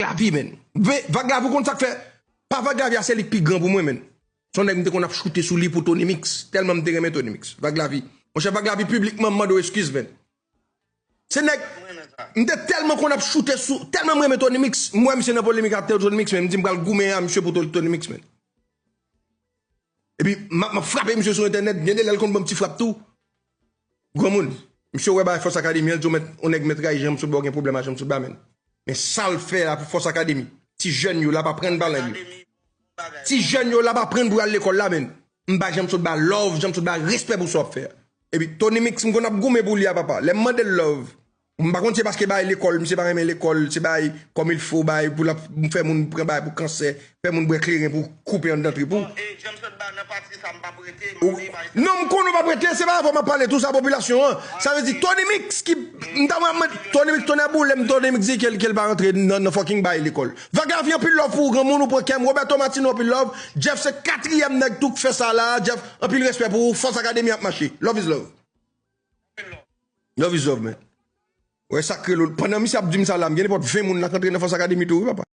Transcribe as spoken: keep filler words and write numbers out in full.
Lavi, menn. Vag Lavi, ou konn sa k fè? Pa Vag Lavi a, se li k pi gran pou mwen, menn. Se yon nèg m te konn ap choute sou li pou Tony Mix. Tèlman m te renmen Tony Mix. Vag Lavi. Monchè, Vag Lavi, piblikman, m mande w eskiz, menn. Se nèg, m te tèlman konn ap choute sou, tèlman m renmen Tony Mix, m wè misye nan polemik ak Tony Mix, menn, m di m pral goumen a misye pou Tony Mix, menn. Epi, m ap, m ap frape misye sou entènèt, gen de lè l konn ban m ti frap tou. Granmoun, misye wè bagay Fòs Akademi an, l di w, mèt, yon nèg mèt rayi Jean Sotba, w gen pwoblèm ak Jean Sotba, menn. Men sa l fè la pou Fòs Akademi, ti jèn yo l ap aprann pa lang yo. Ti jèn yo l ap aprann pou y al lekòl la, menn. M bay Jean Sotba love, Jean Sotba respè pou sa w ap fè a. Epi Tony Mix, m konn ap goumen pou li a, papa. Lè m mande l love, m pa konn se paske bay lekòl, misye pa renmen lekòl, se bay comme il faut, bay pou l ap fè moun pran bay pou kansè, fè moun bwè kleren pou koupe anndan trip ou. Non, m konnen w p ap rete, se pa avè w m ap pale tou, sa popilasyon an. Sa vle di Tony Mix ki, m ta mande Tony Mix, Tony Boulem, Tony Mix di ke l, ke l pa rantre nan, nan fucking bay lekòl. Vag Lavi, anpil love pou ou, granmoun, ou pran kè m. Roberto Martino, anpil love. Jeff se katriyèm nèg tou k fè sa la. Jeff, anpil respè pou ou. Fòs Akademi ap mache. Love is love. Love is love, man. Wè sa k rele w. Pandan misye ap di m sa la, m gen nenpòt ven moun la k antre nan Fòs Akademi tou, wi, papa.